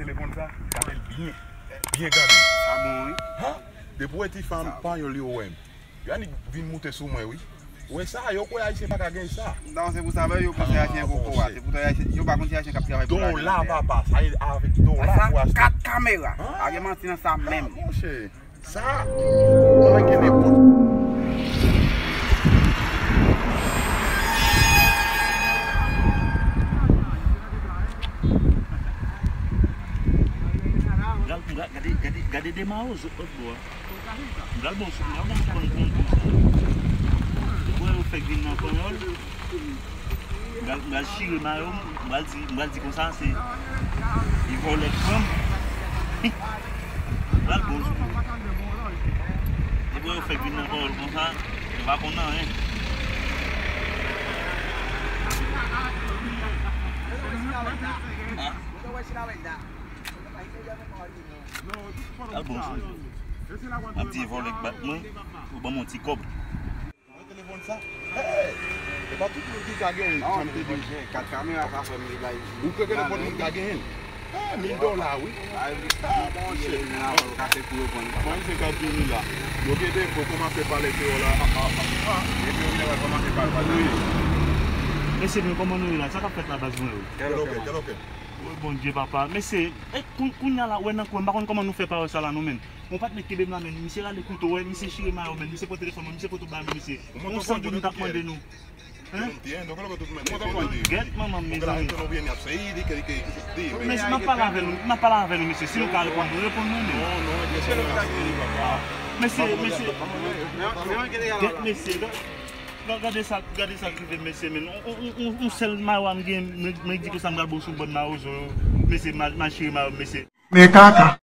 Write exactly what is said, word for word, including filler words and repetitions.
Telefòn sa, gade l byen. Byen gade. Sa bon, wi. Han? Depi w wè ti fanm panyòl yo wè m. Yo annik vin moute sou mwen, wi. Ou wè sa, yo kwè Ayisyen pa ka gen sa. Non, se pou sa menm yo panse Ayisyen poko a. Se pou sa Ayisyen, yo pa konn se Ayisyen k ap travay pou lajan. Dola, papa, sa e avèk dola pou achte. Kat kamera. Pa gen manti nan sa menm. Monchè. Sa, sa gen nenpòt. Gade, gade, gade, gade de mawozo lòt bò a. M pral bon sou, m pral bon sou panyòl konsa. Depi yo fèk vin nan panyòl, m pral, m pral chire mayo m, m pral di, m pral di konsa se, e vòlè k pran m. M pral bon sou. Depi yo fèk vin nan panyòl konsa, yo pa konn anyen. Ah. Al bon sou. M ap di vòlè k bat mwen, ou ban m yon ti kòb. Nan telefòn sa? Hey! E pa tout moun ki ka genyen, jan m te di. Kat kamera sa fè m li bay. Ou kwè gen nenpòt moun ka genyen? Hey, mil dola, wi. Ay, wi. Ah, monchè. Mwen se ka vini la. Yo gen defo, kòmanse pale kreyòl la. Ah, ah, ah, ah. Epi yo vin la, kòmanse pale, pale. Wi. Mesye, men kòman nou ye la? Sa k ap fèt la, baz mwen yo? Tèl okè, tèl okè. Wi, Bondye, papa. Mesye, e, kou-, kounya la, wè nan kwen, m pa konn kòman nou fè pawòl sa la, non, menm. Yon patnè kenbe m la, menm. Misye rale kouto, wè, misye chire mayo, menm. Misye pote telefòn mwen, misye pote bagay mwen, mesye. Yon san goud m t ap mande nou. Hein? Gèt manman m, mezanmi. Mesye, m ap pale avè nou, m ap pale avè nou, mesye. Si nou ka reponn mwen, reponn mwen, men. Mesye, mesye. Gèt, mesye. Gade, gade sa, gade sa k rive m, mesye, men. On, on, on, on sèl mayo a m gen, mwen, mwen di konsa m pral bon sou bòn mawozo yo. Mesye, m al, m al chire mayo m, mesye. Men kaka.